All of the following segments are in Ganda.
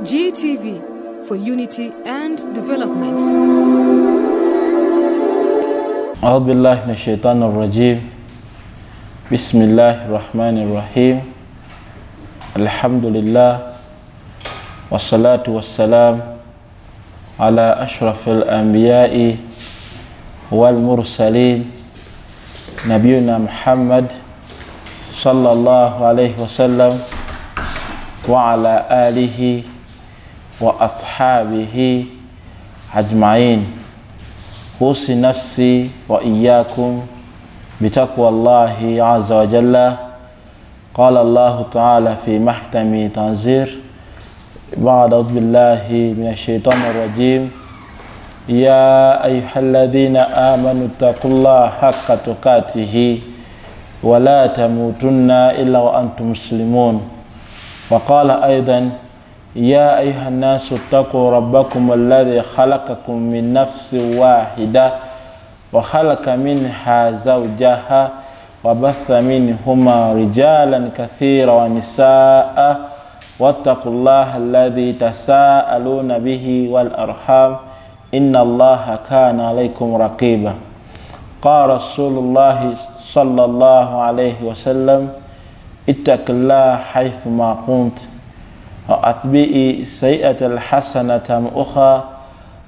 GTV for unity and development. أعوذ بالله من الشيطان الرجيم. بسم الله الرحمن الرحيم. الحمد لله والصلاة والسلام على أشرف الأنبياء والمرسلين، نبينا محمد صلى الله عليه وسلم وعلى آله وأصحابه أجمعين. أوصي نفسي وإياكم بتقوى الله عز وجل. قال الله تعالى في محكم تنزير بعد أعوذ بالله من الشيطان الرجيم: يا أيها الذين آمنوا اتقوا الله حق تقاته ولا تموتن إلا وأنتم مسلمون. وقال أيضا: يا أيها الناس اتقوا ربكم الذي خلقكم من نفس واحدة وخلق منها زوجها وبث منهما رجالا كثيرا ونساء، واتقوا الله الذي تساءلون به والأرحام، إن الله كان عليكم رقيبا. قال رسول الله صلى الله عليه وسلم: اتق الله حيثما كنت وأتبعي سيئة الحسنة أخرى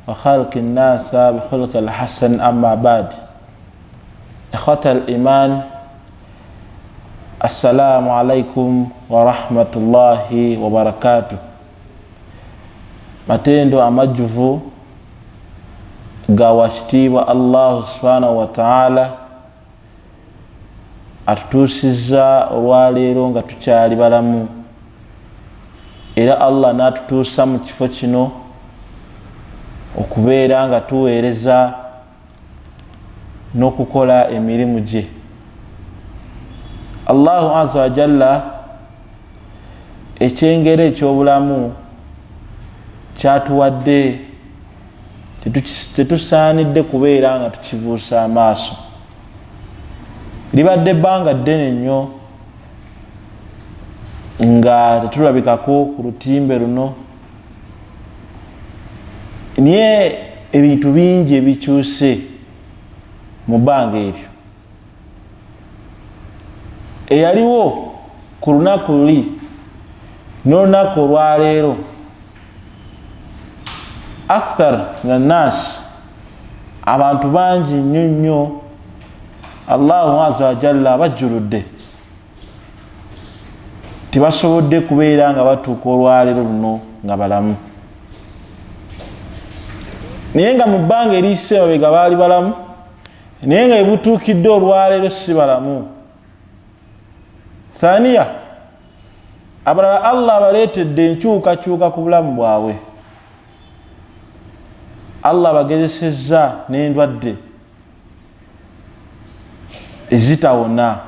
وخلق الناس بخلق الحسن. أما بعد، إخوة الإيمان، السلام عليكم ورحمة الله وبركاته. Matendo amajjuvu ga wakitiibwa Allahu subhanahu wataala atutuusizza olwaleero nga tukyali balamu, era Allah n'atutuusa mu kifo kino okubeera nga tuweereza n'okukola emirimu gye. Allahu aza wajalla ekyengera ekyobulamu kyatuwadde tetusaanidde kubeera nga tukibuusa amaaso. Libadde ebbanga ddene nnyo nga tetulabikako ku lutimbe luno, naye ebintu bingi ebikyuse mu bbanga eryo. Eyaliwo ku lunaku luli n'olunaku olwaleero, akthar nannas, abantu bangi nnyo nnyo Allahu aza wajalla abajjuludde, tebasobodde kubeera nga batuuka olwaleero luno nga balamu, naye nga mu bbanga eriyise mabega baali balamu, naye nga ebutuukidde olwaleero si balamu. Thaniya, abalala Allah abaleetedde enkyukakyuka ku bulamu bwabwe. Allah abagezesezza n'endwadde ezitawona.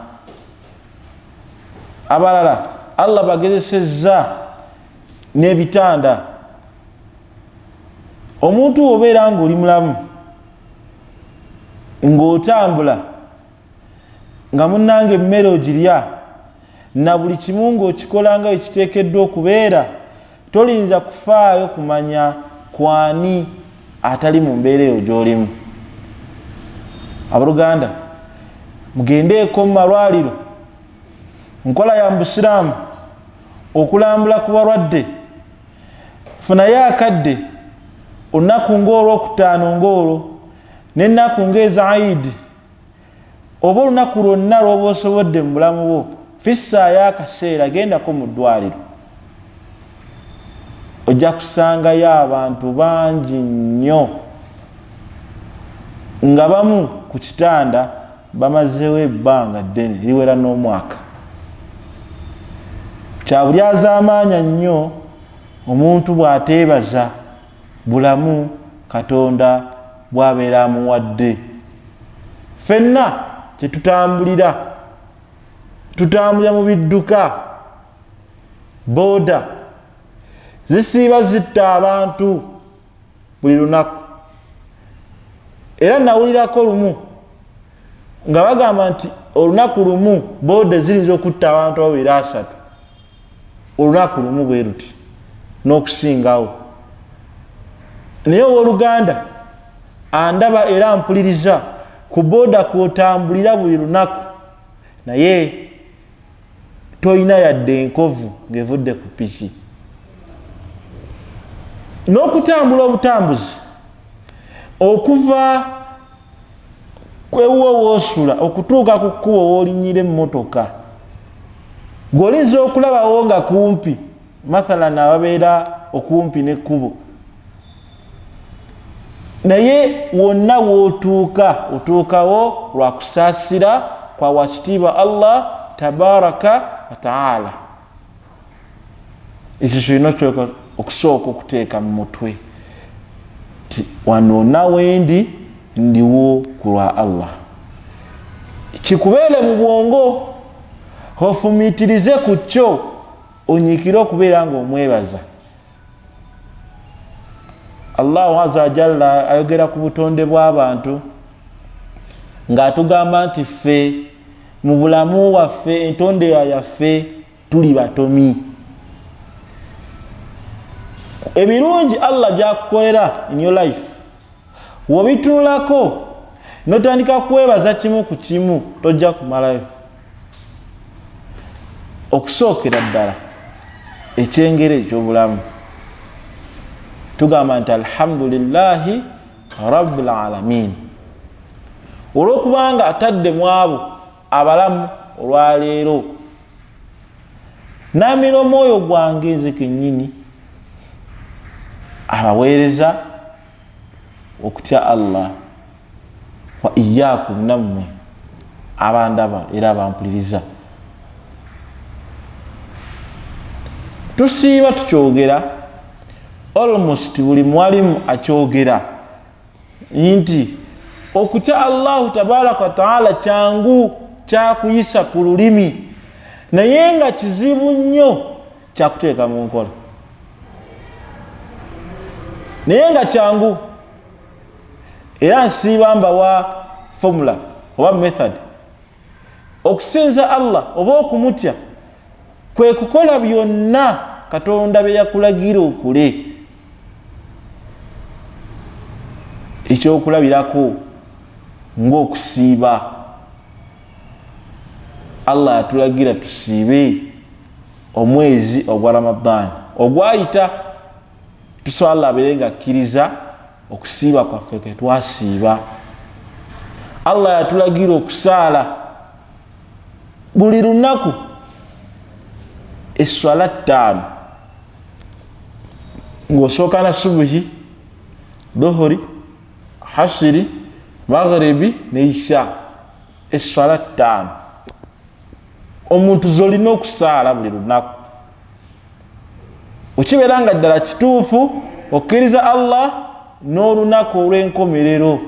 Abalala Allah bagezesezza n'ebitanda. Omuntu obeera nga oli mulamu, ng'otambula, nga munnange emmere ogirya na buli kimu ng'okikola nga ekiteekeddwa okubeera, tolinza kufaayo kumanya kwani atali mu mbeera eyo gy'olimu. Abooluganda, mugendeeko mu malwaliro. Nkola ya mubusiraamu okulambula ku balwadde. Funayo akadde olunaku ngaolwokutaano ngaolwo n'ennaku ngaeza aidi, oba olunaku lwonna lwoba osobodde mu bulamu bwo, fissaayo akaseera, gendako mu ddwaliro. Ojja kusangayo abantu bangi nnyo nga bamu ku kitanda bamazeewo ebbanga ddene liwera n'omwaka. Kyabulyazaamaanya nnyo omuntu bw'ateebaza bulamu Katonda bw'abeera amuwadde. Ffenna kyetutambulira, tutambulira mu bidduka, booda zisiiba zitta abantu buli lunaku. Era nawulirako lumu nga bagamba nti olunaku lumu booda ziyinza okutta abantu babiri, asatu, olunaku lumu bwe ruti. N'okusingawo, naye owooluganda andaba era mpuliriza, ku booda kwotambulira buli lunaku, naye tolina yadde enkovu ng'evudde ku piki. N'okutambula obutambuzi okuva ewuwo woosula okutuuka ku kkubo woolinyira emmotoka, gweolinza okulabawo nga kumpi, mathalan ababeera okumpi n'ekkubo, naye wonna wootuuka otuukawo lwakusaasira kwa wakitiibwa Allah tabaraka wataala. Ekyo kirina okusooka okuteeka mu mutwe ti wano wonna wendi ndiwo ku lwa Allah. Kikubeere mu bwongo, ofumiitirize ku kyo, onyiikire okubeera nga omwebaza. Allahu aza wajalla ayogera ku butonde bw'abantu ng'atugamba nti ffe mu bulamu bwaffe, entonde yaffe, tuli batomi. Ebirungi Allah byakukolera in your life wobitunulako notandika kwebaza kimu ku kimu, tojja kumalayo. Okusookera ddala ekyengera ekyobulamu, tugamba nti alhamdulillahi rabbil alamin, olwokubanga atadde mu abo abalamu olwaleero. Namira omwoyo gwange nze kennyini abaweereza okutya Allah, wa iyakum, nammwe abandaba era abampuliriza. Tusiiba tukyogera, almost buli mwalimu akyogera nti okutya Allahu tabaraka wataala kyangu kyakuyisa ku lulimi, naye nga kizibu nnyo kyakuteeka mu nkola. Naye nga kyangu, era nsiiba mbawa formula oba method. Okusinza Allah oba okumutya kwe kukola byonna Katonda bye yakulagira okule. Ekyokulabirako ng'okusiiba, Allah yatulagira tusiibe omwezi ogwa Ramadaani ogwayita. Tusaba Allah abeere nga akkiriza okusiiba kwaffe ketwasiiba. Allah yatulagira okusaala buli lunaku eswala 5, ng'osooka na subuhi, dhuhuri, hasiri, maghribi ne isha. Eswala 5 omuntu zolina okusaala buli lunaku, okibeera nga ddala kituufu okkiriza Allah n'olunaku olw'enkomerero.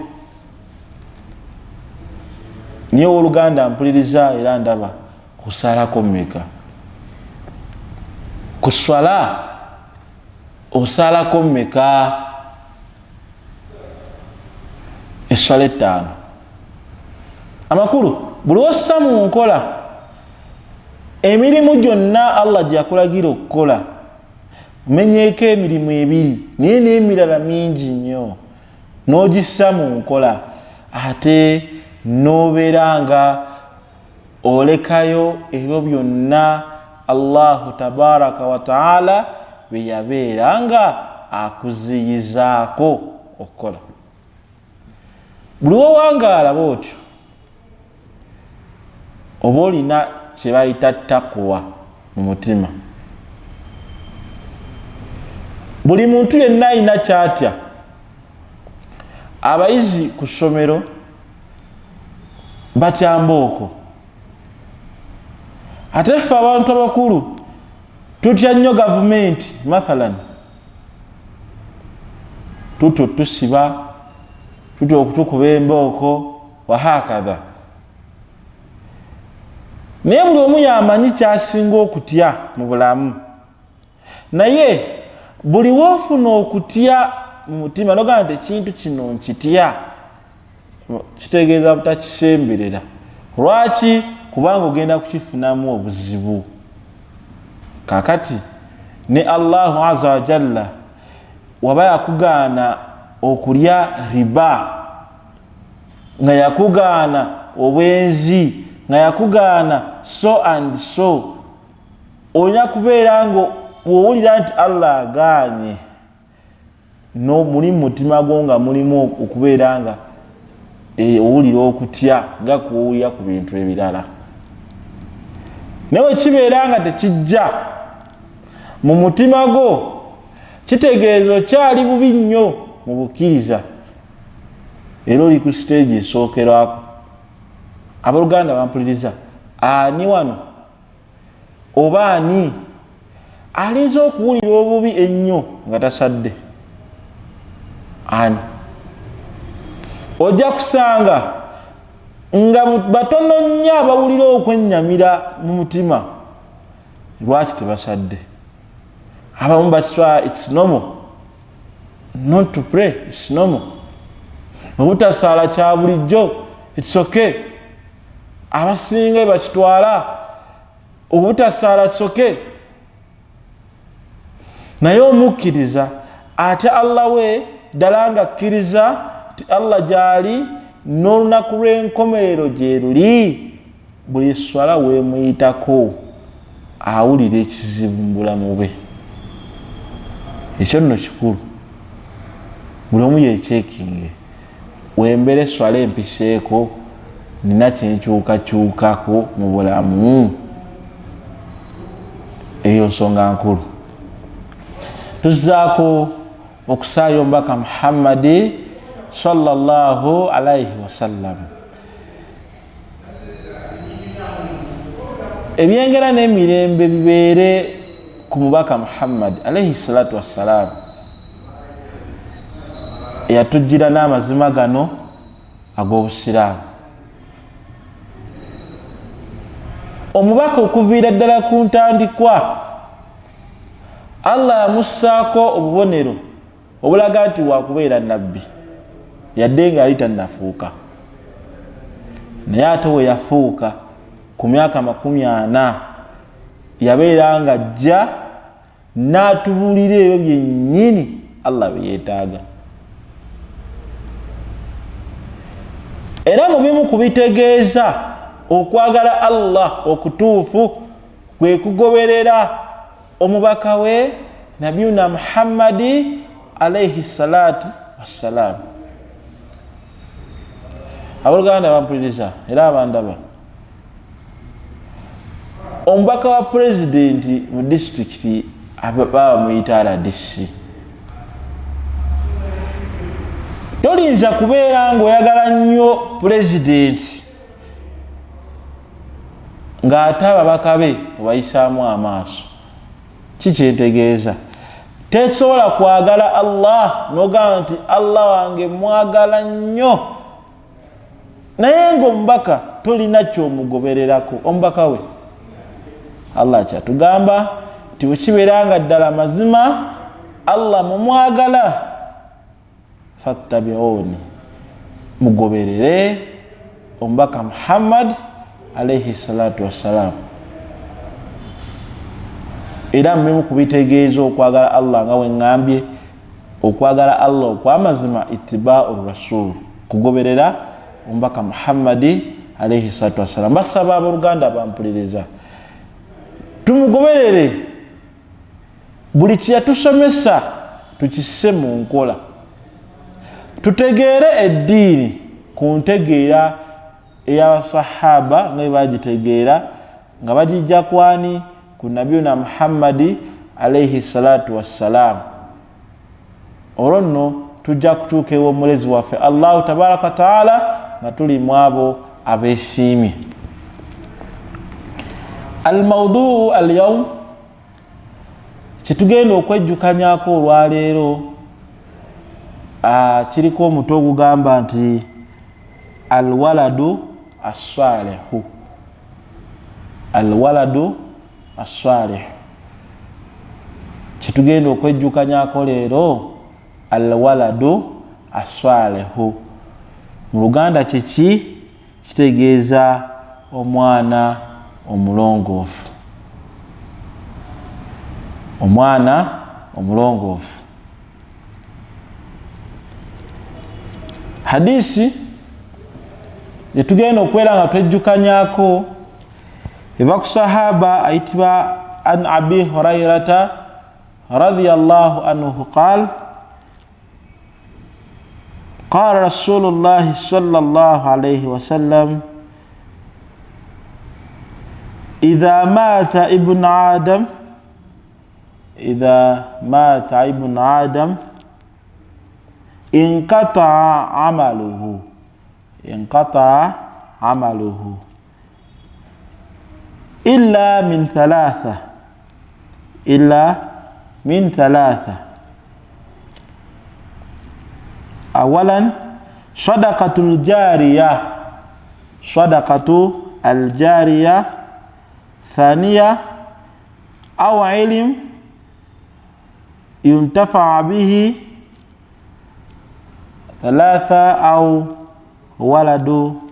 Niye owooluganda mpuliriza era ndaba, osaalako mmeka ku swala? Osaalako mmeka eswala 5? Amakulu, buli wossa mu nkola emirimu gyonna Allah gye yakulagira okukola, omenyeeko emirimu ebiri, naye n'emirala mingi nnyo n'ogissa mu nkola, ate n'obeera nga olekayo ebyo byonna Allahu tabaraka wataala bye yabeera nga akuziyizaako okukola. Buli wowangaala bwotyo oba olina kyebayita takuwa mu mutima. Buli muntu yenna alina kyatya. Abayizi ku ssomero batya mbooko, ate ffe abantu abakulu tutya nnyo gavumenti. Mathalan, tutya otusiba, tutya okutukuba embooko, wahakatha. Naye buli omu yamanyi kyasinga okutya mu bulamu. Naye buli woofuna okutya mu mutima nogamba nti ekintu kino nkitya, kitegeeza butakisemberera. Lwaki? Kubanga ogenda kukifunamu obuzibu. Kakati Ne Allahu aza wajalla waba yakugaana okulya riba, nga yakugaana obwenzi, nga yakugaana so and so, olina kubeera nga wowulira nti Allah agaanye, no muli mutima gwo nga mulimu okubeera nga owulira okutya nga kuwulira ku bintu ebirala. Naye wekibeera nga tekijja mu mutima gwo, kitegeeza okyali bubi nnyo mu bukkiriza, era oli ku siteegi esookerwako. Abooluganda bampuliriza, ani wano oba ani alinza okuwulira obubi ennyo nga tasadde? Ani? Ojja kusanga nga batono nnyo abawulira okwennyamira mu mutima lwaki tebasadde. Abamu bakitwala it's normal not to pray, it's normal. Obutasaala kya bulijjo, it's okay. Abasinga bakitwala obutasaala it's okay. Naye omukkiriza ate Allah we ddala nga akkiriza nti Allah gy'ali n'olunaku lw'enkomerero gye luli, buli swala weemuyitako awulira ekizibu mu bulamu bwe. Ekyo nno kikulu, buli omu yekyekinge. Wembeera eswala empiseeko, nina kyenkyukakyukako mu bulamu. Eyo nsonga nkulu. Tuzzaako okusaayo omubaka Muhammadi sallallahu alaihi wasallam. Ebyengera n'emirembe bibeere ku mubaka Muhammadi alaihi salatu wassalam, eyatujjira n'amazima gano ag'obusiraamu. Omubaka okuviira ddala ku ntandikwa, Allah yamussaako obubonero obulaga nti wakubeera nabbi, yadde nga yali tannafuuka. Naye ate we yafuuka ku myaka 40, yabeera nga ajja n'atubuulira ebyo byennyini Allah bye yeetaaga. Era mu bimu ku bitegeeza okwagala Allah okutuufu kwe kugoberera omubaka we Nabiyuna Muhammadi alaihi salatu wassalam. Abooluganda bampuliriza era abandaba, omubaka wa pulezidenti mu disitulikiti baba muyita RDC. Tolinza kubeera ng'oyagala nnyo pulezidenti ng'ate ababaka be obayisaamu amaaso. Kikyentegeeza, tesobola kwagala Allah n'ogamba nti Allah wange mwagala nnyo, naye ng'omubaka tolina kyomugobererako. Omubaka we Allah kyatugamba nti bwe kibeera nga ddala mazima Allah mumwagala, fattabiuni, mugoberere omubaka Muhammad alaihi salatu wassalam. Era mubimu kubitegeeza okwagala Allah nga weŋŋambye, okwagala Allah okwamazima itibau rasul, kugoberera omubaka Muhammadi alaihi salatu wassalam. Basaba abooluganda bampuliriza, tumugoberere buli kyeyatusomesa tukisse mu nkola, tutegeere eddiini ku ntegeera ey'abasahaba nga bwe bagitegeera, nga bagijja kwani? Ku Nabiyuna Muhammadi alaihi salatu wassalam. Olwo nno tujja kutuuka ew'omulezi waffe Allahu tabaraka wataala nga tuli mu abo abeesiimye. Almauduu alyaum, kyetugenda okwejjukanyako olwaleero kiriko omutwe ogugamba nti alwaladu assalihu. Alwaladu assalihu, kyetugenda okwejjukanyako leero, alwaladu assalihu mu Luganda kiki? Kitegeeza omwana omulongoofu. Omwana omulongoofu. Hadisi gyetugenda okubeera nga twejjukanyako eva ku sahaba ayitibwa an Abi Hurairata radiallahu anhu qal qala Rasulullahi salllah alaihi wasallam idha mata ibnu adam idha mata ibnu adam inqataa amaluhu inqataa amaluhu illa min thalatha illa min thalatha awalan sadaqatu ljariya sadaqatu aljariya thaniya au ilm yuntafaa bihi thalatha au waladu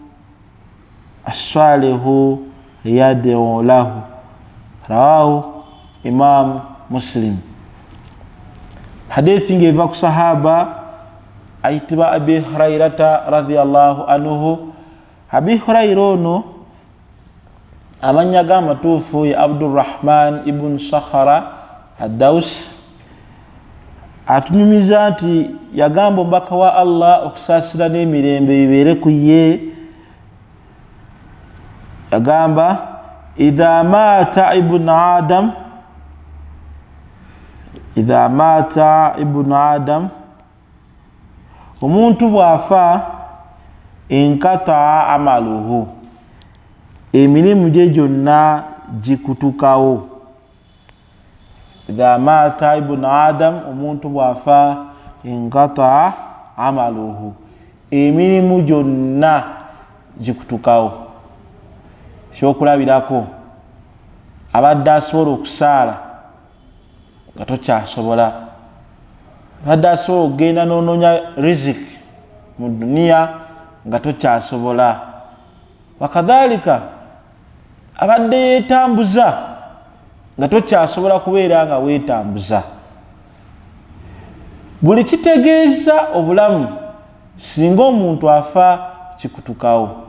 assalihu yad'u lahu rawahu Imam Muslim. Hadithi ng'eva ku sahaba ayitibwa Abi Hurairata radiallahu anhu. Abi Huraira ono amannya ge amatuufu ye Abdurrahman ibn Sakhara Addaus. Atunyumiza nti yagamba omubaka wa Allah okusaasira n'emirembe bibeere ku ye, yagamba idha maata ibnu adam idha maata ibnu adam, omuntu bw'afa inkataa amaluhu, emirimu gye gyonna gikutukawo. Idha maata ibnu adam, omuntu bw'afa inkataa amaluhu, emirimu gyonna gikutukawo. Kyokulabirako, abadde asobola okusaala nga tokyasobola, abadde asobola okugenda n'onoonya riziki mu duniya nga tokyasobola, wakadhalika abadde yeetambuza nga tokyasobola kubeera nga weetambuza. Buli kitegeeza obulamu singa omuntu afa kikutukawo.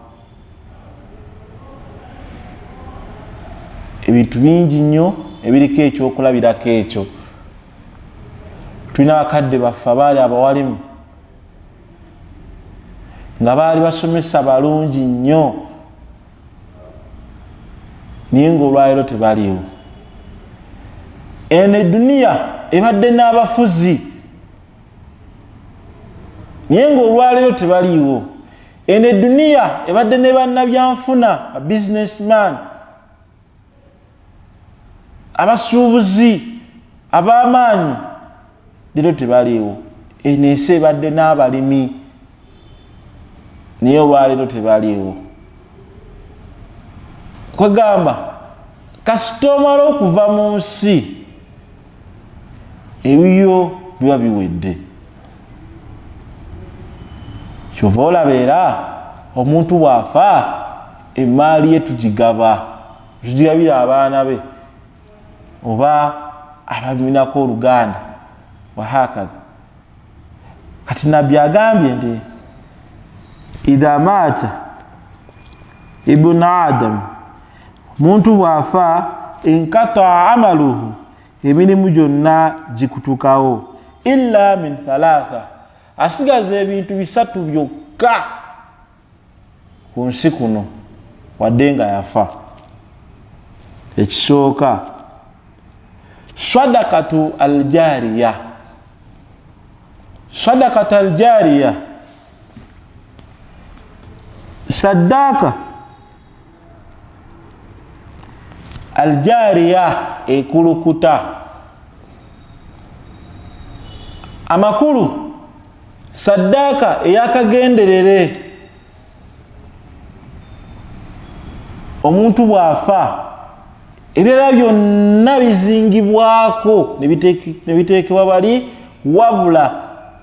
Ebintu bingi nnyo ebiriko ekyokulabirako ekyo. Tulina bakadde baffe abaali abawalimu nga baali basomesa balungi nnyo, naye ngaolwaliro tebaliiwo. Eno eduniya ebadde n'abafuzi, naye ngaolwaliro tebaliiwo. Eno eduniya ebadde ne bannabyanfuna, businessman, abasuubuzi ab'amaanyi, leero tebaliiwo. Eno ensi ebadde n'abalimi, naye olwaleero tebaliiwo. Kwegamba kasita omala okuva mu nsi ebibyo biba biwedde. Kyova olaba era omuntu bw'afa emaali ye tugigaba, tugigabira abaana be oba abaminako oluganda wahakadha. Kati Nabbi agambye nti idha maata ibnu adam, omuntu bw'afa inkataa amaluhu, emirimu gyonna gikutukawo, illa min thalatha, asigaza ebintu bisatu byokka ku nsi kuno wadde nga yafa. Ekisooka, sadakatu aljariya, sadakatu aljariya, saddaaka aljariya ekulukuta. Amakulu, saddaaka eyakagenderere. Omuntu bw'afa ebirala byonna bizingibwako ne biteekebwa bali, wabula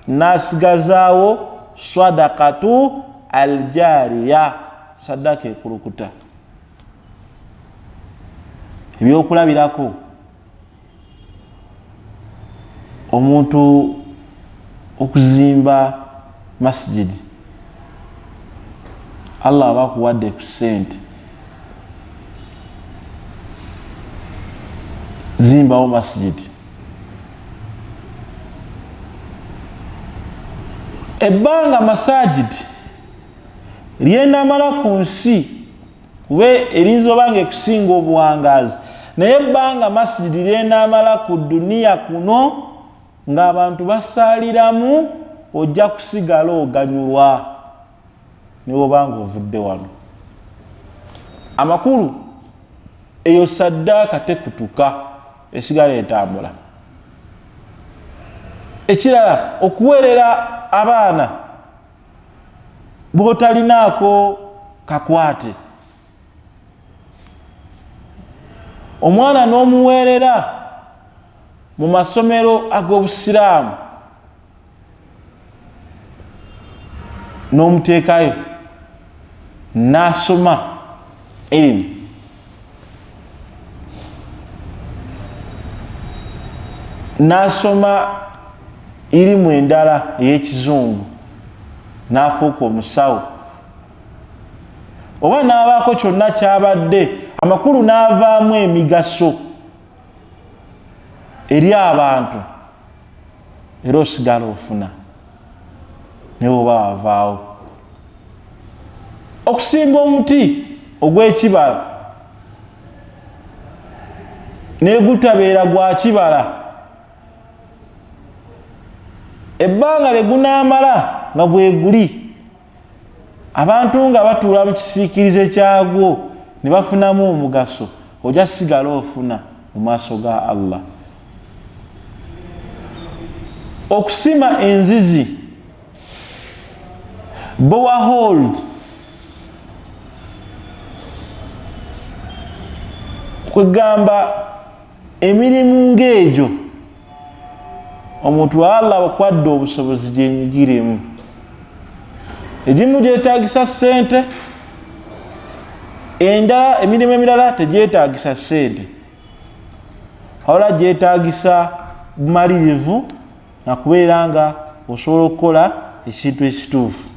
n'asigazaawo sadakatu aljariya, saddaaka ekulukuta. Ebyokulabirako, Omuntu okuzimba masjidi, Allah aba akuwadde ku ssente, zimbawo masjidi. Ebbanga masajidi lyenamala ku nsi, kuba erinza oba nga ekusinga obuwangaazi, naye ebbanga masjidi lyenamala ku duniya kuno ng'abantu basaaliramu, ojja kusigala oganyulwa niwoba nga ovudde wano. Amakulu, eyo saddaaka tekutuka, esigala etambula. Ekirala, okuweerera abaana bw'otalinaako kakwate, omwana n'omuweerera mu masomero ag'obusiraamu n'omuteekayo n'asoma ilimu, n'asoma irimu endala ey'ekizungu, n'afuuka omusawo oba n'abaako kyonna kyabadde, amakulu n'avaamu emigaso eri abantu, era osigala ofuna naye oba wavaawo. Okusimba omuti ogw'ekibala negutabeera gwa kibala, ebbanga lye gunaamala nga bweguli, abantu nga batuula mu kisiikirize kyagwo ne bafunamu omugaso, ojja sigala ofuna mu maaso ga Allah. Okusima enzizi, borehole, kwegamba emirimu ng'egyo omuntu Allah okwadde obusobozi gyenyigiremu. Egimu gyetagisa ssente, endala emirimu emirala tegyetagisa ssente, wabula gyetagisa bumalirivu nakubeera nga osobola okukola ekintu ekituufu.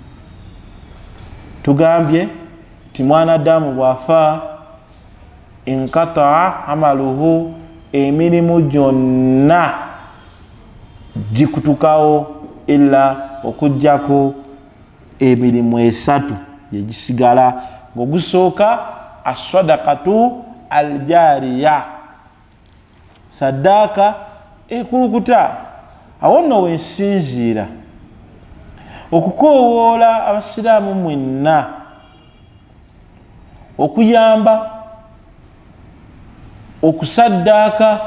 Tugambye nti mwana damu bw'afa, inkataa amaluhu, emirimu gyonna gikutukawo, illa okugjako emirimu esatu gyegisigala, ngaogusooka assadakatu aljariya, saddaaka ekulukuta. Awo nno wensinziira okukoowoola abasiraamu mwenna okuyamba okusaddaaka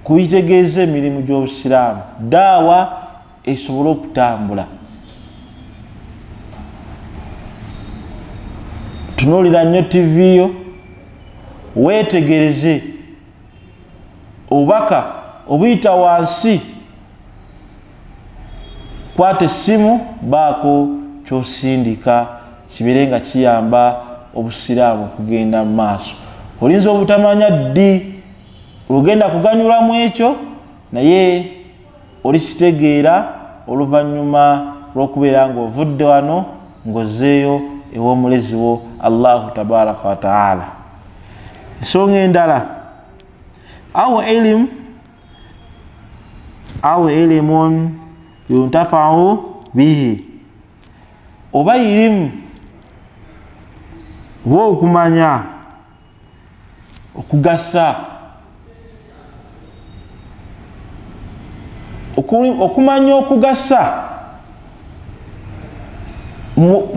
kubitegeeza emirimu gy'obusiraamu, daawa esobole okutambula. Tunuulira nnyo tivi yo, weetegereze obubaka obuyita wansi, kwata essimu, baako kyosindika kibeere nga kiyamba obusiraamu okugenda mu maaso. Olinza obutamanya ddi ogenda kuganyulwamu ekyo, naye olikitegeera oluvannyuma lw'okubeera ng'ovudde wano ng'ozzeeyo ew'omulezi wo Allahu tabaraka wataala. Ensonga endala, au ilimu au ilimun yuntafau bihi, oba irimu oba okumanya okugasa, okumanya okugasa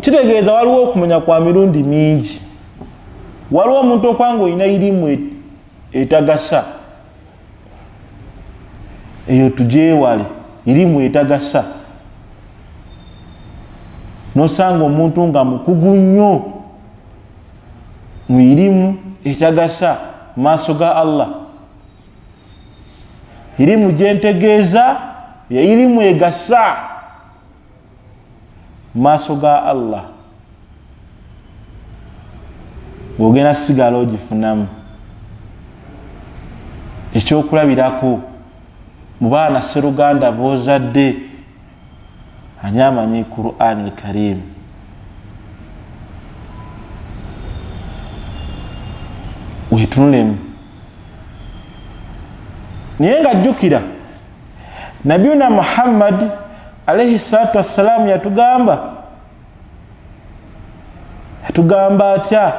kitegeeza waliwo okumanya kwa mirundi mingi. Waliwo omuntu okwanga olina irimu etagasa, eyo tugyewale. Irimu etagasa, nosanga omuntu nga mukugu nnyo mu irimu etagasa mu maaso ga Allah. Irimu gyentegeeza ya irimu egasa mu maaso ga Allah, ng'ogenda sigala ogifunamu. Ekyokulabirako, Mu baana seruganda bozadde, ani amanyi Quran Lkarim? Wetunulemu. Naye nga jjukira Nabiyuna Muhammad alaihi salatu wassalamu yatugamba atya?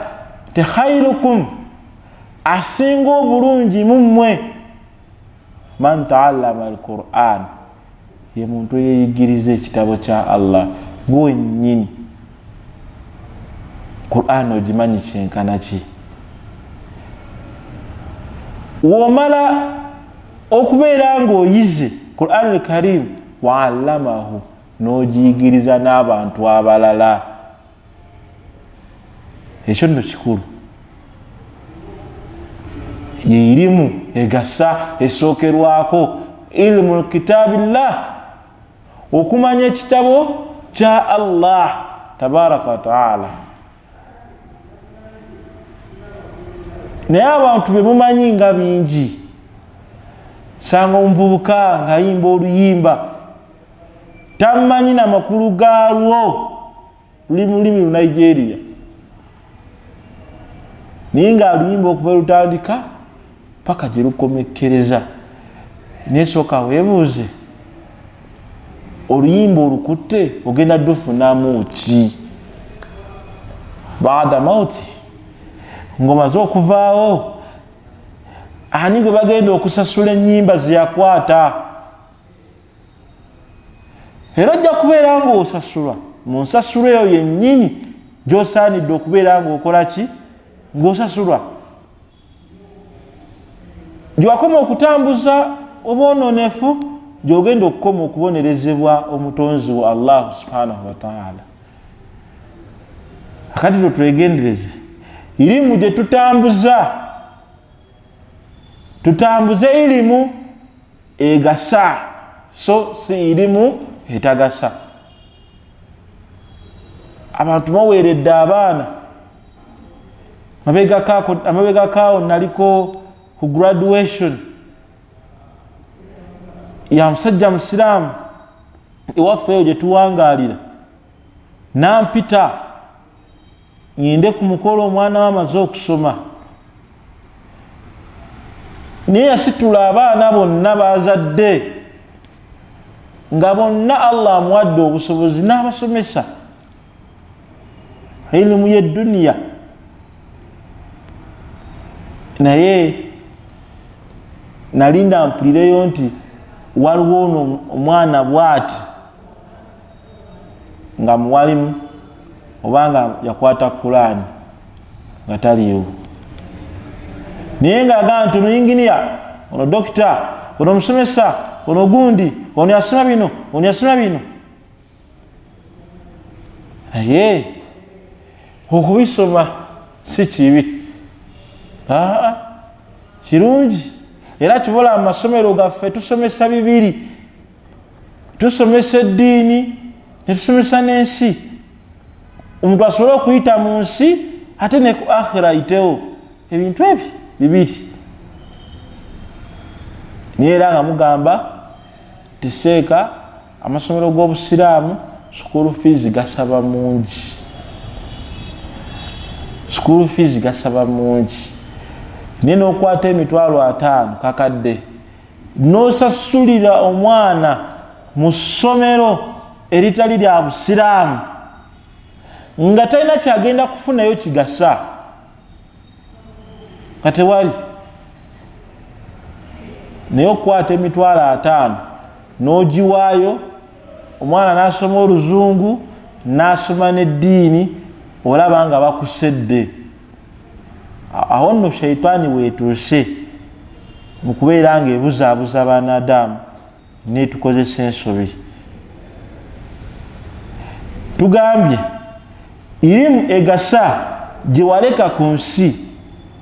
Ti khairukum, asinga obulungi mummwe, man taallama alquran, ye muntu eyeyigiriza ekitabo kya Allah. Gwennyini Quran ogimanyi kyenkana ki? Womala okubeera ng'oyize Quran Lkarim, waallamahu, n'ogiyigiriza n'abantu abalala. Ekyo nno kikulu, yeirimu egasa esookerwako, ilimu lkitabillah, okumanya ekitabo kya Allah tabaraka wataala. Naye abantu bemumanyi nga bingi, sanga omuvubuka ngaayimba oluyimba tamanyi namakulu gaalwo, luli mu lulimi Lunigeria, naye nga aluyimba okuva lutandika paka gye lukomekkereza. Naye sooka weebuuze, oluyimba olukutte ogenda dufunamu ki baada mauti, ng'omaze okuvaawo? Ani gwe bagenda okusasula ennyimba zeyakwata? Era ojja kubeera ng'osasulwa mu nsasulo eyo yennyini gy'osaanidde okubeera ng'okola ki, ng'osasulwa gyewakoma okutambuza obwononefu, gyogenda okukoma okubonerezebwa omutonzi wa Allahu subhanahu wataala. Akati twetwegendereze irimu gye tutambuza, tutambuze irimu egasa, so si irimu etagasa. Abantu baweeredde abaana. Amabega kaawo naliko ku graduation ya musajja musiraamu ewaffe eyo gye tuwangaalira, nampita ngende ku mukolo, omwana we amaze okusoma. Naye yasitula abaana bonna bazadde, nga bonna Allah amuwadde obusobozi, n'abasomesa ilimu y'edduniya. Naye nalinda mpulireyo nti waliwo ono omwana bwati nga muwalimu obanga yakwata Kurani, nga taliiwo. Naye nga agamba nti ono inginiya, ono dokita, ono omusomesa, ono gundi, ono yasoma bino, ono yasoma bino. Naye okubisoma si kibi, aa kirungi. Era kibola mu masomero gaffe tusomesa bibiri, tusomesa eddiini netusomesa n'ensi, omuntu asobole okuyita mu nsi ate ne ku akhira ayitewo. Ebintu ebyo bibiri. Naye era nga mugamba tiseeka, amasomero g'obusiraamu school fees gasaba mungi, school fees gasaba mungi. Naye n'okwata 500,000 kakadde n'osasulira omwana mu ssomero eritali lya busiraamu nga talina kyagenda kufunayo kigasa, nga tewali. Naye okukwata 50,000 n'ogiwaayo omwana n'asoma oluzungu n'asoma n'eddiini, olaba nga bakusedde. Awo nno shaitaani weetuuse mu kubeera nga ebuzaabuza baanadamu netukozesa ensobi. Tugambye irimu egasa gye waleka ku nsi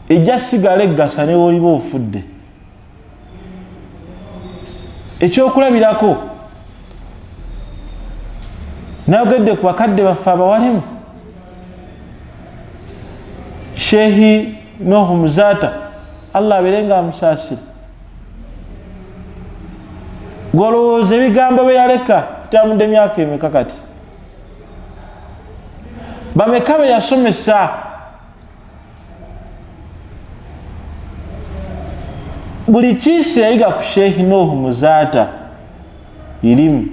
ejja sigala egasa newoliba ofudde. Ekyokulabirako, nayogedde ku bakadde baffe abawalimu, Shehi Nohu Muzaata, Allah abeere nga amusaasira. Golowooza ebigambo bye yaleka bitambudde emyaka emeka kati? Bameka be yasomesa? Buli kiisi yayiga ku Sheikh Nuhu Muzaata irimu,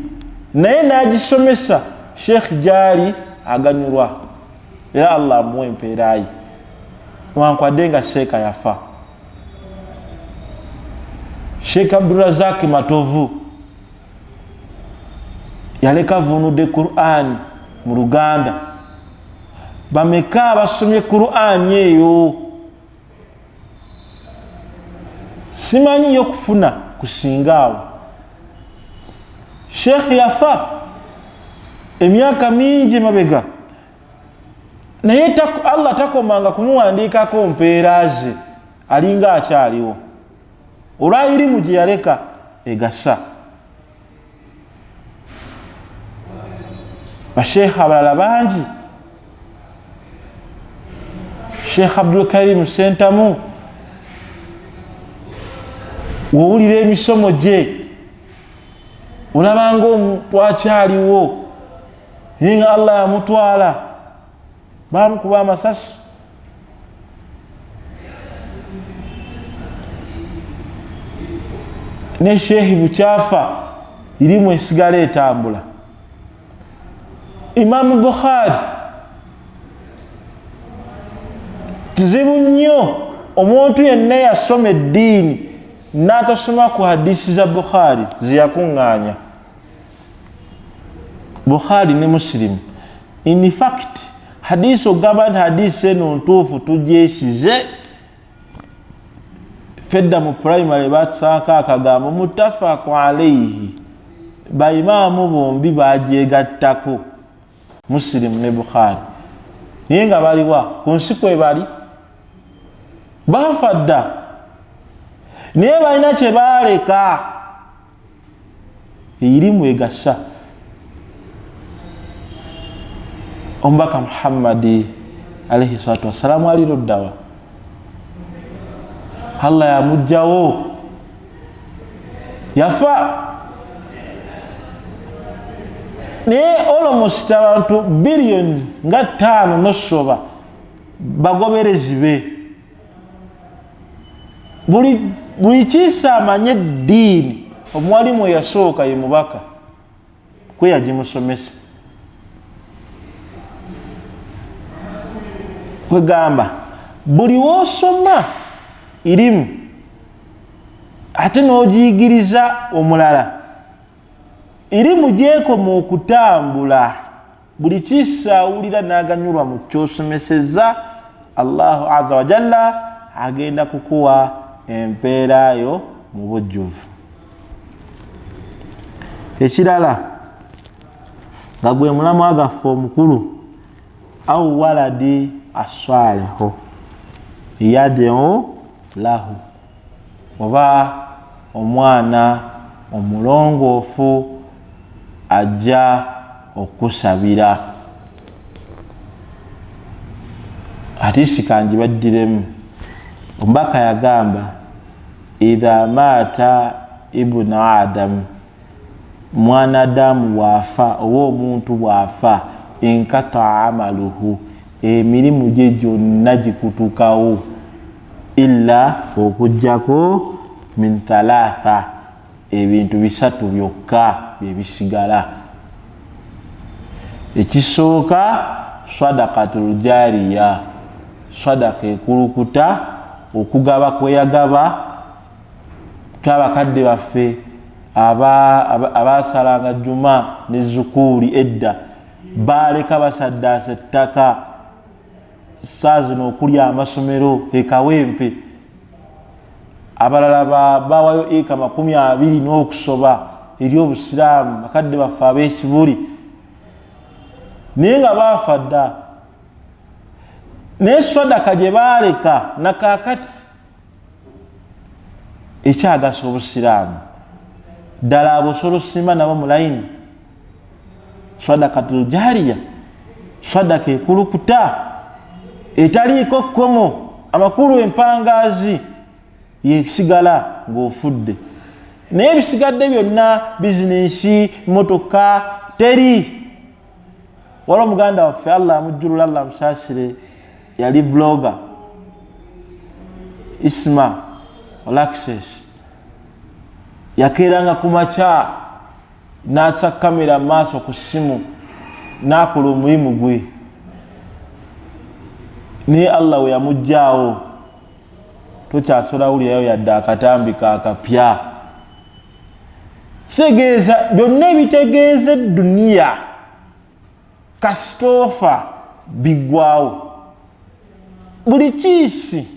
naye n'agisomesa Sheikh gyali aganyulwa, era Allah amuwa empeera ye, newankwadde nga seeka yafa. Sheikh Abdurazak Matovu yaleka avunudde Quran mu Luganda. Bameka abasomye Quran eyo? Simanyi yo kufuna kusinga awo. Sheikh yafa emyaka mingi mabega, naye Allah takomanga kumuwandiikako mpeera ze, alinga akyaliwo olwa irimu gye yaleka egasa. Basheekh abalala bangi, Sheekh Abdulkarim Sentamu, wowulira emisomo gye olabanga omuntu akyaliwo, naye nga Allah yamutwala, bamukuba amasasi. Ne Sheikh Bukyafa irimu esigala etambula. Imamu Bukhari, kizibu nnyo omuntu yenna yasoma eddiini n'atasoma ku hadisi za Bukhari zeyakuŋŋaanya. Bukhari ne Muslim, in fact hadisi okugamba nti hadisi eno ntuufu tugyesize, fedda mu primary basaako akagambo mutafaku alaihi, baimaamu bombi bagyegattako, Muslim ne Bukhari, naye nga baliwa ku nsi kwe bali, baafa dda, naye balina kye baaleka irimu egasa. Omubaka Muhammadi alaihi salatu wassalamu ali luddawa? Allah yamugjawo, yafa, naye almost abantu biliyoni nga 5 nosoba bagoberezi be. Buli kiisa amanye eddiini, omuwalimu eyasooka ye mubaka kwe yagimusomesa. Kwegamba buli woosoma irimu ate n'ogiyigiriza omulala, irimu gyekoma okutambula. Buli kiisa awulira n'aganyulwa mu kyosomeseza, Allahu azza wa jalla agenda kukuwa empeera yo mu bujjuvu. Ekirala nga gwe mulamwa gaffe omukulu, au waladi aswalihu yad'u lahu, oba omwana omulongoofu ajja okusabira. Hadisi kangi baddiremu. Omubaka yagamba, idha maata ibnu adamu, mwana adamu bw'afa oba omuntu bw'afa, inkataa amaluhu, emirimu gye gyonna gikutukawo, illa okuggyako min thalatha, ebintu bisatu byokka bye bisigala. Ekisooka, sadakatul jariya, sadaka ekulukuta, okugaba kweyagaba. Twabakadde baffe abasalanga juma ne zukuuli edda baleka basaddaasa ettaka, saa zino okuli amasomero ekawempe, abalala bawayo eka 20 n'okusoba eri obusiraamu, bakadde baffe ab'ekibuli, naye nga baafa dda. Naye sadaka gye baaleka nakaakati ekyagasa obusiraamu. Ddala abo osobola osimba nabo mu layini. Sadakatul jariya, sadaka ekulukuta etaliiko kkomo, amakulu empangaazi yesigala ng'ofudde. Naye ebisigadde byonna, bizinensi, motoka, teri. Waliwo muganda waffe, Allah amujjulula, Allah amusaasire, yali blogger Isma Olaxess. Yakeeranga ku makya n'atsa kamera maaso ku ssimu n'akola omulimu gwe, naye Allah we yamuggyaawo tokyasobola wulirayo yadde akatambi kakapya. Kitegeeza byonna ebitegeeza eduniya kasitoofa biggwawo. Buli kiisi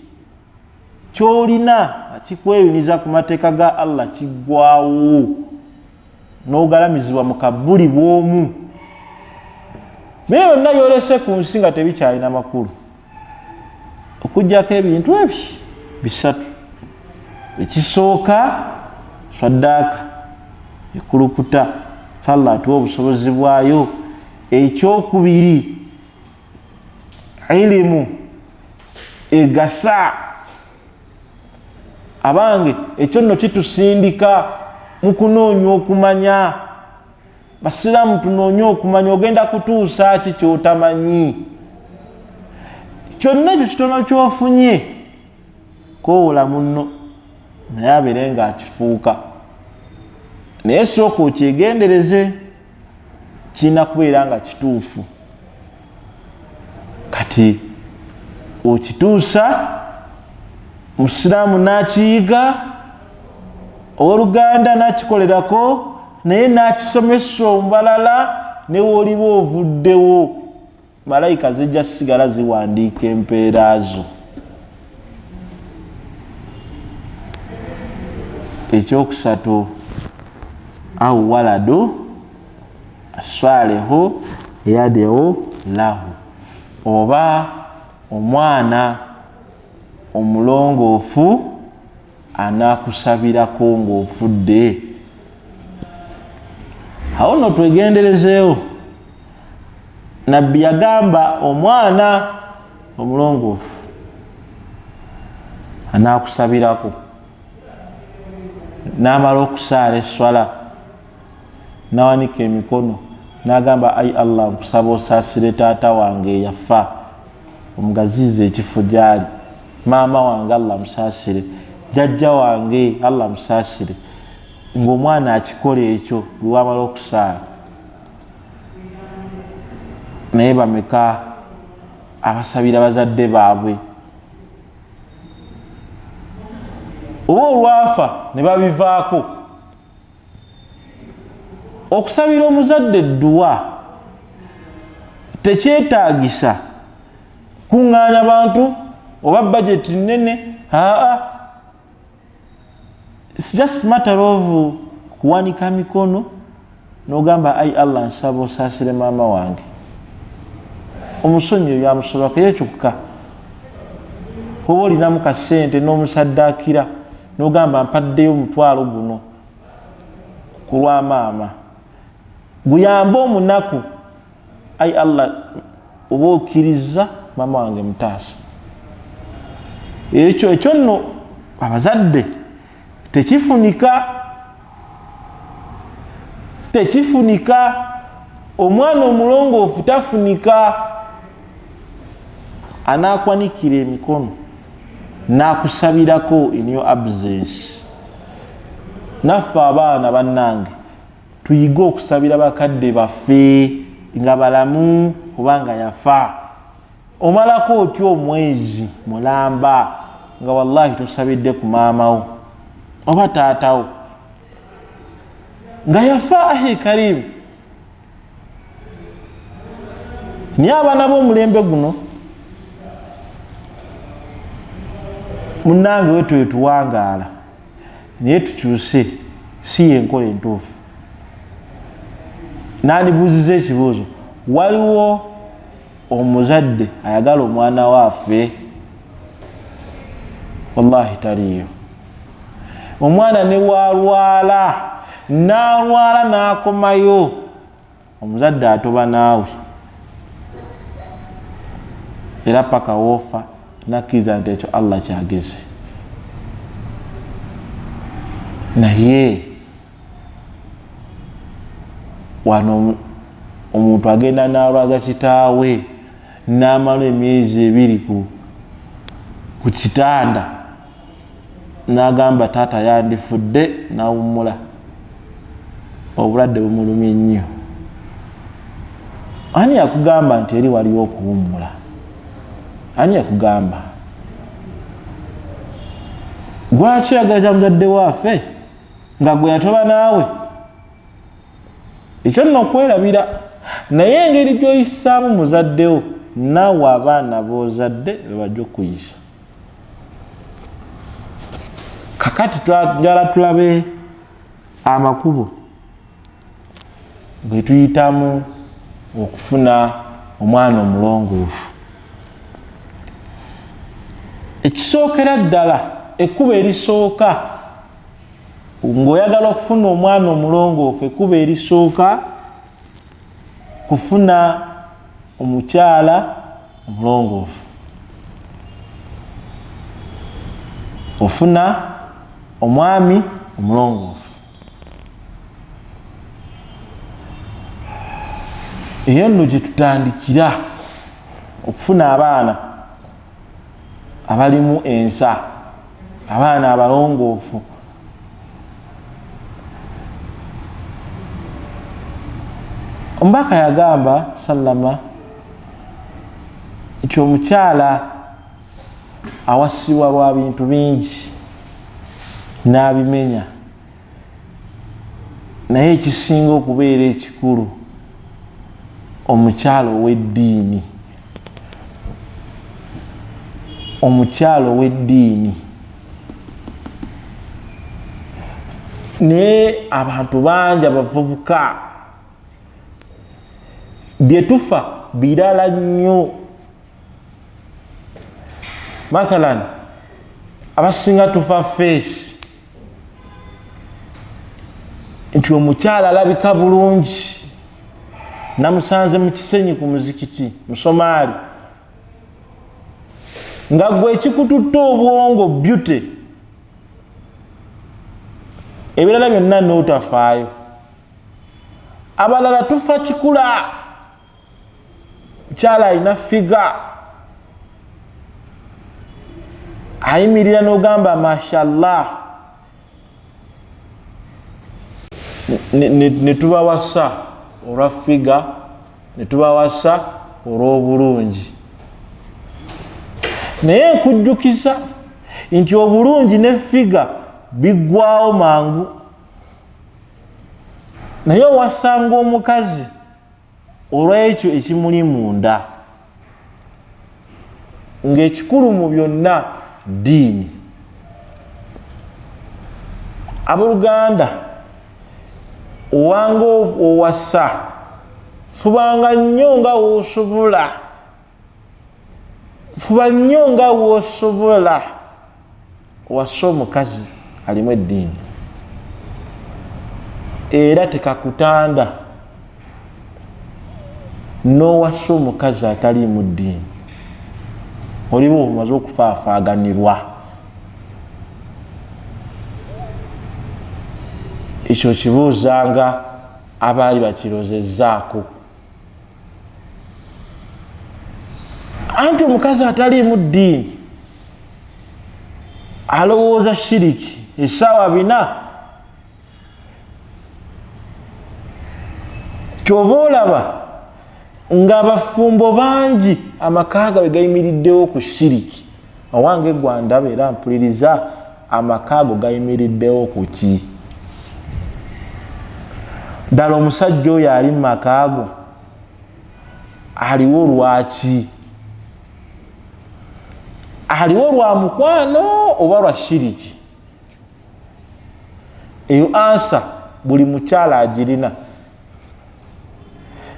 kyolina kikweyuniza ku mateeka ga Allah kiggwawo, n'ogalamizibwa mu kabuli bw'omu. Bino byonna byolese ku nsi nga tebikyalina makulu okugjako ebintu ebyo bisatu. Ekisooka, saddaaka ekulukuta, Allah atuwa obusobozi bwayo. Ekyokubiri, ilimu egasa. Abange, ekyo nno kitusindika mu kunoonya okumanya. Basiraamu, tunoonye okumanya. Ogenda kutuusa ki kyotamanyi? Kyonna ekyo kitono kyofunye, koowola munno naye abeere nga akifuuka. Naye sooka okyegendereze, kirina kubeera nga kituufu. Kati okituusa, musiraamu n'akiyiga, owooluganda n'akikolerako, naye n'akisomesa omubalala. Newooliba ovuddewo, malayika zijja sigala ziwandiika empeera zo. Ekyokusatu, au waladu aswalehu yadeu lahu, oba omwana omulongoofu anakusabirako ng'ofudde. Awo nno twegenderezeewo. Nabbi yagamba omwana omulongoofu anakusabirako. N'amala okusaala esswala, nawanika emikono n'agamba, "Ai Allah, nkusaba osaasire taata wange eyafa, omugazize ekifo gyali, maama wange Allah musaasire, jajja wange Allah musaasire." Ng'omwana akikola ekyo lwamala okusaala. Naye bameka abasabira bazadde baabwe, oba olwafa ne babivaako? Okusabira omuzadde edduwa tekyetaagisa kuŋŋaanya bantu oba bajeti nene. Aa, it's just matter of kuwanika mikono nogamba, "Ai Allah, nsaba osaasire maama wange, omusonyi ebyamusobako." Ekyokka oba olinamu kasente n'omusaddaakira nogamba, "Mpaddeyo omutwalo guno ku lwa maama, guyambe omunaku. Ai Allah, oba okkiriza, maama wange mutaasa." Ekyo nno abazadde tekifunika, tekifunika. Omwana omulongoofu tafunika, anakwanikira emikono nakusabirako in your absence. Naffe abaana, bannange, tuyige okusabira bakadde baffe nga balamu kubanga yafa. Omalako otya omwezi mulamba nga wallahi tosabidde ku maamawo oba taatawo nga yafa? Ahi karimu, naye abaana b'omulembe guno, munange, wetwe tuwangaala naye tukyuse, si yenkola entuufu. Nandibuuziza ekibuuzo, waliwo omuzadde ayagala omwana waffe? Wallahi taliyo. Omwana newalwala nalwala nakomayo, omuzadde atoba naawe era paka woofa, nakkiriza nti ekyo Allah kyageze. Naye wano omuntu agenda n'alwaza kitaawe n'amala emyezi 2 ku kitanda, n'agamba taata yandifudde, n'awummula. Obulwadde bumulumye nnyo. Ani yakugamba nti eri waliwo okuwummula? Ani yakugamba? Lwaki oyagala muzadde waffe nga gwe yatoba naawe? Ekyo nno okwerabira. Naye engeri gy'oyisaamu muzaddewo, naawe abaana b'ozadde be bajja okuyisa. Kakati twagala tulabe amakubo bwe tuyitamu okufuna omwana omulongoofu. Ekisookera ddala, ekkubo erisooka ng'oyagala okufuna omwana omulongoofu, ekkubo erisooka kufuna omukyala omulongoofu. Ofuna omwami omulongoofu. Eyo nno gye tutandikira okufuna abaana abalimu ensa, abaana abalongoofu. Omubaka yagamba sallama nti omukyala awasibwa lwa bintu bingi n'abimenya, naye ekisinga okubeera ekikulu omukyala ow'eddiini. Omukyala ow'eddiini. Naye abantu bangi abavubuka bye tufa birala nnyo. Mathalan, abasinga tufa feesi nti omukyala alabika bulungi, namusanze mu Kisenyi ku muzikiti Musomaali, nga gwe ekikututte obwongo beauty, ebirala byonna n'otafaayo. Abalala tufa kikula, mukyala alina figa, ayimirira n'ogamba mashallah, ne tubawasa olwa figa, ne tubawasa olw'obulungi. Naye nkujjukiza nti obulungi ne figa biggwawo mangu, naye owasanga omukazi olw'ekyo ekimuli munda, ng'ekikulu mu byonna ddiini. Abooluganda, owanga owasa, fubanga nnyo nga w'osobola, fuba nnyo nga w'osobola owase omukazi alimu eddiini, era tekakutanda n'owasa omukazi ataliimu ddiini. Oliwo omaze okufaafaaganirwa. Ekyo kibuuzanga abaali bakirozezzaako. Anti omukazi ataliimu ddiini alowooza shiriki essaawa 4. Kyova olaba ng'abafumbo bangi amaka gaabwe gayimiriddewo ku shiriki. Owange gwandaba era mpuliriza, amaka ago gayimiriddewo ku ki? Ddala omusajja oyo ali mu maka ago aliwo lwaki? Aliwo lwa mukwano oba lwa shiriki? Eyo ansa buli mukyala agirina.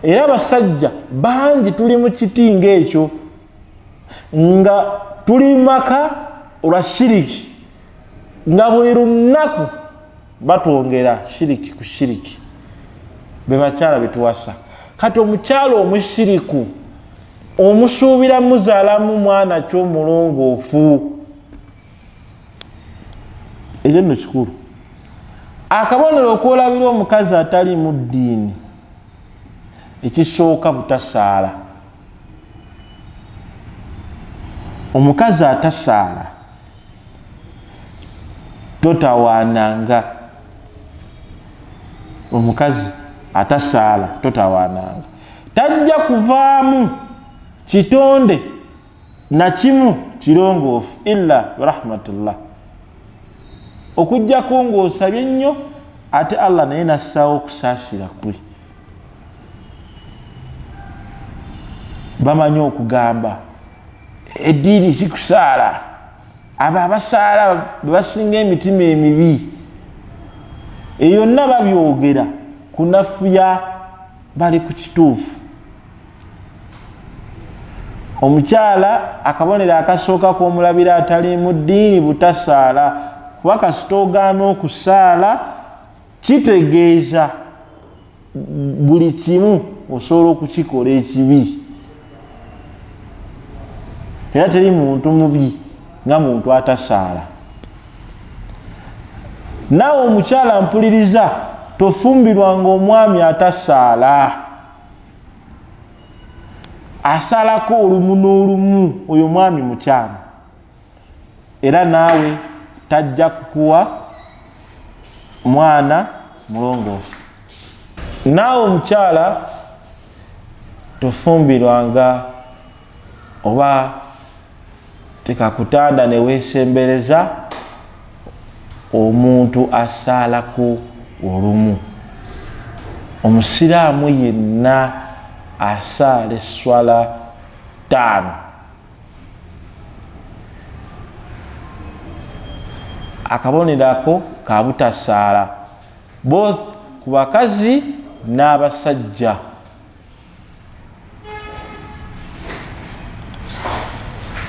Era abasajja bangi tuli mu kiti ng'ekyo, nga tuli maka olwa shiriki, nga buli lunaku batwongera shiriki ku shiriki, be bakyala betuwasa. Kati omukyala omushiriku omusuubira muzaalamu mwana ki omulongoofu? Ekyo nno kikulu. Akabonero okwolabira omukazi atali mu ddiini, ekisooka butasaala. Omukazi atasaala totawaananga. Omukazi atasaala totawaananga, tajja kuvaamu kitonde nakimu kirongoofu illa birahmatillah, okujjako ng'osabye nnyo ate Allah naye nassaawo okusaasira kwe. Bamanyi okugamba eddiini si kusaala, abo abasaala bebasinga emitima emibi, eyonna babyogera kunafuya bali ku kituufu. Omukyala akabonero akasooka k'omulabira atali mu ddiini butasaala, kuba kasita ogaana okusaala kitegeeza buli kimu osobola okukikola ekibi, era teri muntu mubi nga muntu atasaala. Naawe omukyala mpuliriza, tofumbirwanga omwami atasaala, asalako olumu n'olumu, oyo mwami mukyamu, era naawe tajja kukuwa mwana mulongoofu. Naawe omukyala tofumbirwanga oba tekakutanda newesembereza omuntu asaalako olumu. Omusiraamu yenna asaala esswala 5, akabonero ako ka butasaala both ku bakazi n'abasajja.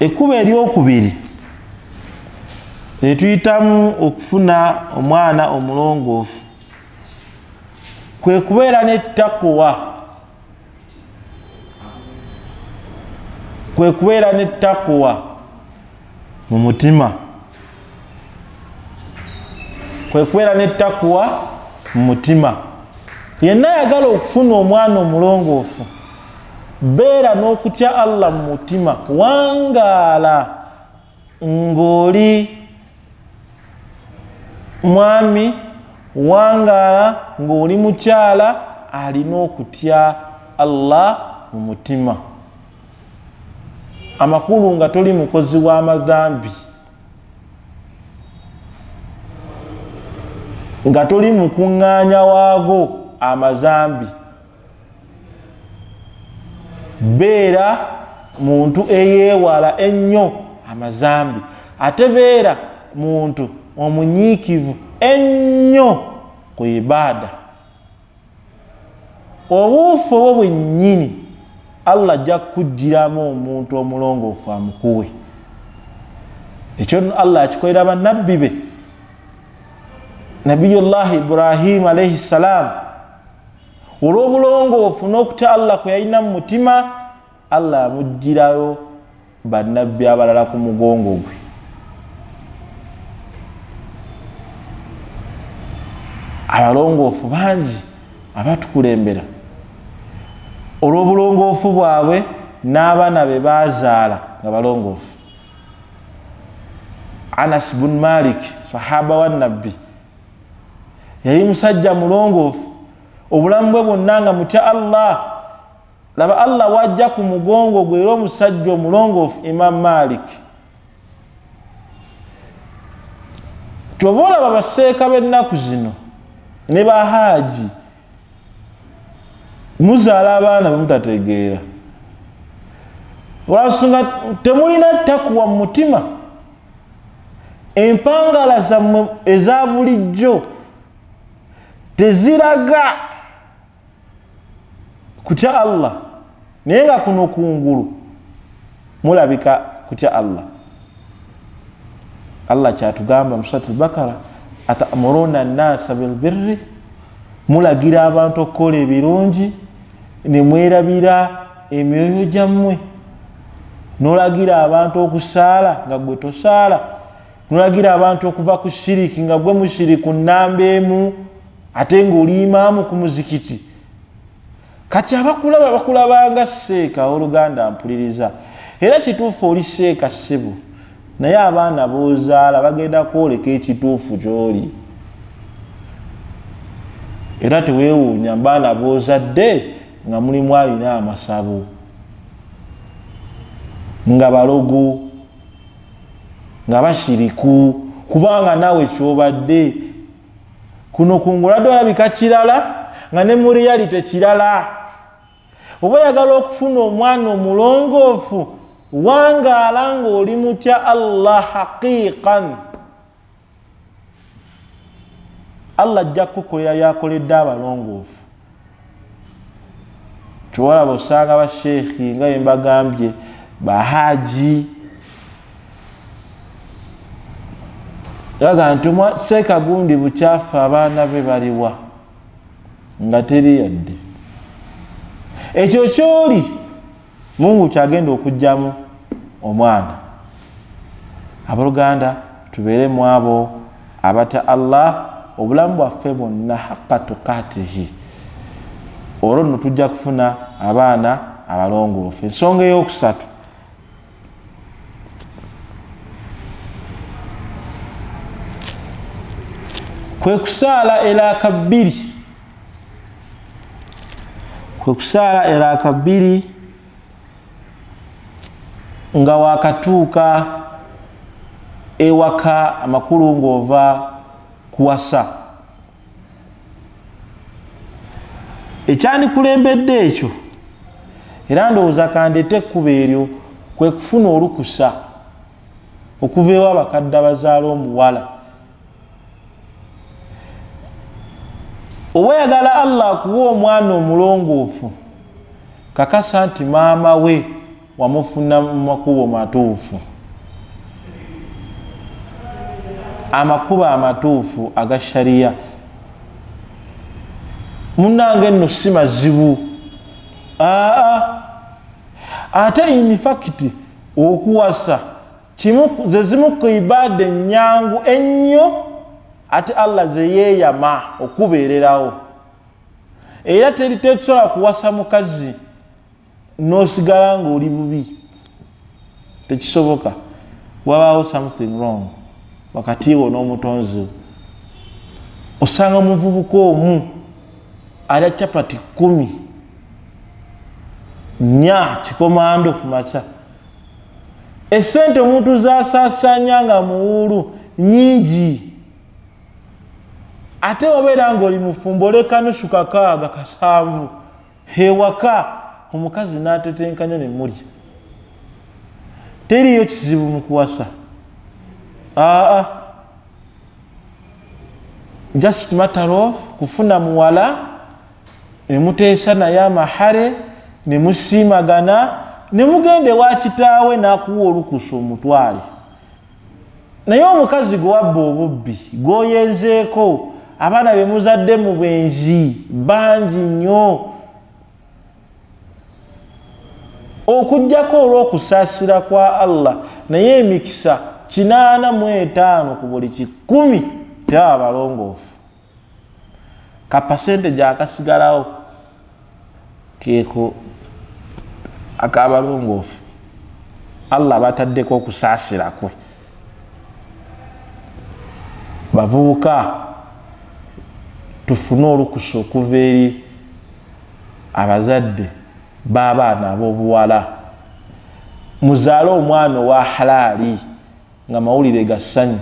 Ekkubo eryokubiri etuyitamu okufuna omwana omulongoofu kwe kubeera ne takuwa, kwe kubeera ne takuwa mu mutima, kwe kubeera ne takuwa mu mutima. Yenna ayagala okufuna omwana omulongoofu, beera n'okutya Allah mu mutima, wangaala ng'oli mwami, wangaala ng'oli mukyala alina okutya Allah mu mutima. Amakulu nga toli mukozi w'amadhambi, nga toli mukuŋŋaanya waago amazambi, beera muntu eyeewala ennyo amazambi, ate beera muntu omunyiikivu ennyo ku ibaada. Obuufu obwo bwennyini Allah ajja kukuggyiramu omuntu omulongoofu amukuwe. Ekyo nno Allah akikolera bannabbi be. Nabiyullahi Ibrahimu alaihi ssalaamu, olw'obulongoofu n'okutya Allah kwe yalina mu mutima, Allah yamuggyirayo bannabbi abalala ku mugongo gwe. Abalongoofu bangi abatukulembera olw'obulongoofu bwabwe n'abaana be bazaala nga balongoofu. Anas bun Malik, sahaba wa Nabbi, yali musajja mulongoofu obulamu bwe bwonna nga mutya Allah. Laba Allah wajja ku mugongo gwe era omusajja omulongoofu Imam Malik. Kyova olaba baseeka b'ennaku zino ne bahaaji muzaala abaana bemutategeera, olwansonga temulina takuwa mu mutima. Empangala zammwe eza bulijjo teziraga kutya Allah, naye nga kuno kungulu mulabika kutya Allah. Allah kyatugamba mu Surat al-Bakara, atamuruna nnasa bilbirri, mulagira abantu okukola ebirungi ne mwerabira emyoyo gyammwe. Nolagira abantu okusaala nga gwe tosaala. Nolagira abantu okuva ku shiriki nga gwe mushiriku namba emu, ate ng'oli imaamu ku muzikiti. Kati abakulaba bakulabanga seeka. Oluganda mpuliriza, era kituufu oli seeka ssebo, naye abaana b'ozaala bagenda kwoleka ekituufu ky'oli. Era teweewuunya baana b'ozadde nga mulimu alina amasabo, nga balogo, nga bashiriku, kubanga naawe kyobadde kuno kunguladde olabika kirala nga ne mu reality kirala. Oba oyagala okufuna omwana omulongoofu, wangaala ng'oli mutya Allah haqiqan. Allah ajja kukukolera yakoledde abalongoofu. Kyowalaba osanga basheekhi nga bembagambye, bahaji baga nti seeka gundi bukyafu, abaana be baliwa nga teri yadde ekyo kyoli. Mungu kyagenda okugjamu omwana. Abooluganda, tubeere mu abo abatya Allah obulamu bwaffe bwonna haqa tukatihi, olwo nno tujja kufuna abaana abalongoofu. Ensonga eyokusatu kwe kusaala eraaka bbiri, kwe kusaala eraaka bbiri nga wakatuuka ewaka, amakulu ng'ova kuwasa. Ekyandikulembedde ekyo, era ndowooza kandeete ekkuba eryo, kwe kufuna olukusa okuva ewa abakadde abazaala omuwala. Oba oyagala Allah akuwa omwana omulongoofu, kakasa nti maama we wamufuna mu makubo matuufu, amakubo amatuufu aga shariya. Munange nno si mazibu. Aa, ate in fact okuwasa ze zimu ku ibaada ennyangu ennyo ate Allah ze yeeyama okubeererawo. Era teri tetusobola kuwasa mukazi n'osigala ng'oli bubi, tekisoboka. Wabaawo something wrong wakati wo n'omutonzi. Osanga omuvubuka omu alya capati 14 kikomando ku makya. Esente omuntu zasasanya nga muwuulu nyingi, ate obeera ngaoli mufumbo, oleka nusu 6 7 ewaka, omukazi n'atetenkanya ne mulya. Teriyo kizibu mu kuwasa, aa, just matter of kufuna muwala nemuteesa naye amahare, nemusiimagana, nemugenda ewa kitaawe n'akuwa olukusa omutwale. Naye omukazi gwe wabba obubbi, gwoyenzeeko, abaana be muzadde mu bwenzi bangi nnyo, okugjako olw'okusaasira kwa Allah, naye emikisa 85 ku buli 100 tebaba balongoofu. Ka percentage akasigalawo keeko akabalongoofu Allah bataddeko okusaasira kwe. Bavubuka, tufune olukusa okuva eri abazadde b'abaana ab'obuwala, muzaale omwana owa halaali nga mawulire ga ssanyu,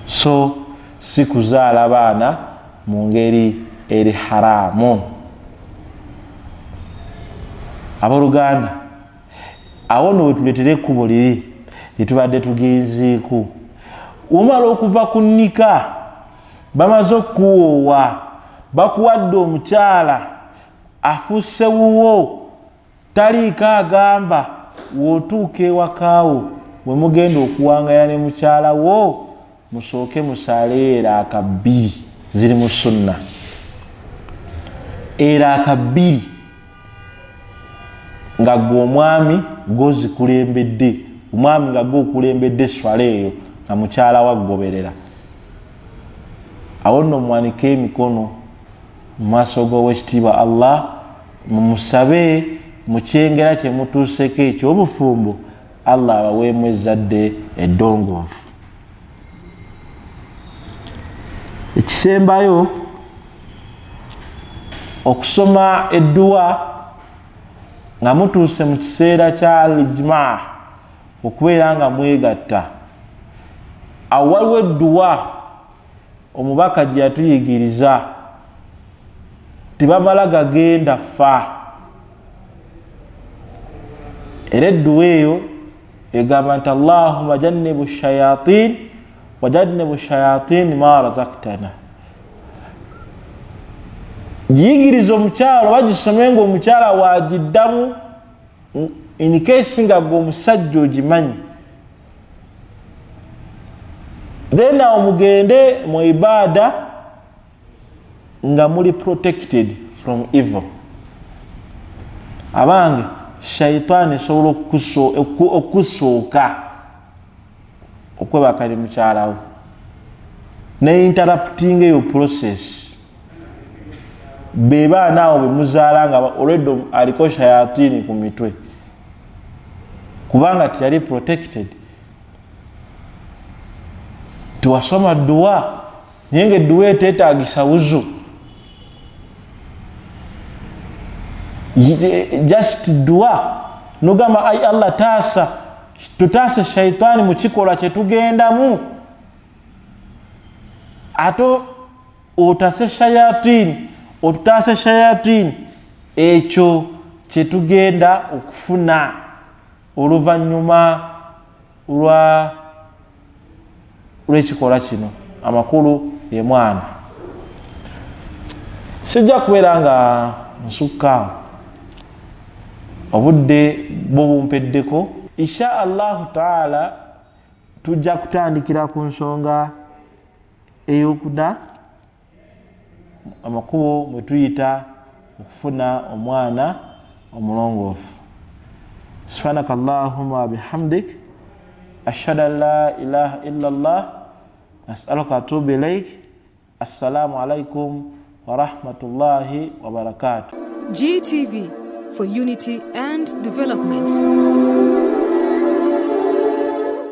so si kuzaala baana mu ngeri eri haramu. Abooluganda, awo no wetuleetera ekkubo liri lyetubadde tugenzeeko. Omala okuva ku nnika, bamaze okukuwoowa, bakuwadde omukyala afuuse wuwo, taliiko agamba. Wootuuka ewakaawo, we mugenda okuwangaya ne mukyala wo, musooke musaaleyo eraaka bbiri. Ziri mu sunna, eraaka bbiri, nga gwe omwami gwozikulembedde. Omwami nga gwe okulembedde eswala eyo nga mukyala wagoberera, awo nno muwanike emikono mu maaso g'Owekitiibwa Allah, mumusabe mu kyengera kye mutuuseko eky'obufumbo, Allah abaweemu ezzadde eddongoofu. Ekisembayo, okusoma edduwa nga mutuuse mu kiseera kya alijmaa, okubeera nga mwegatta. Awo waliwo edduwa omubaka gye yatuyigiriza, tebamala gagenda fa. Era edduwa eyo egamba nti allahuma jannibu shayatin wajannibu shayatin ma razaktana. Giyigiriza omukyala oba gisome nga omukyala wagiddamu, in case nga gwe omusajja ogimanyi. Then awo mugende mu ibaada nga muli protected from evil. Abange, shaitaani esobola okusooka okwebaka ne mukyalawo ne interrupting eyo process. Be baana awo bemuzaala nga already aliko shayatini ku mitwe, kubanga teyali protected. Tiwasoma dduwa, naye nga edduwa etetagisa wuzu, just dduwa nogamba ai Allah, taasa, tutaase shaitaani mu kikolwa kyetugendamu, ate otase shayatini, otutaase shayatini ekyo kyetugenda okufuna oluvannyuma lwa lw'ekikolwa kino. Amakulu ye mwana. Sijja kubeera nga nsukkaawo, obudde bubumpeddeko. Insha allahu taala tujja kutandikira ku nsonga eyokuna, amakubo mwe tuyita okufuna omwana omulongoofu. Subhanaka allahuma bihamdik, ashhadu an la ilaha illa llah, nasaluka atubu ilaik. Assalamu alaikum warahmatullahi wabarakatuh. GTV for unity and development.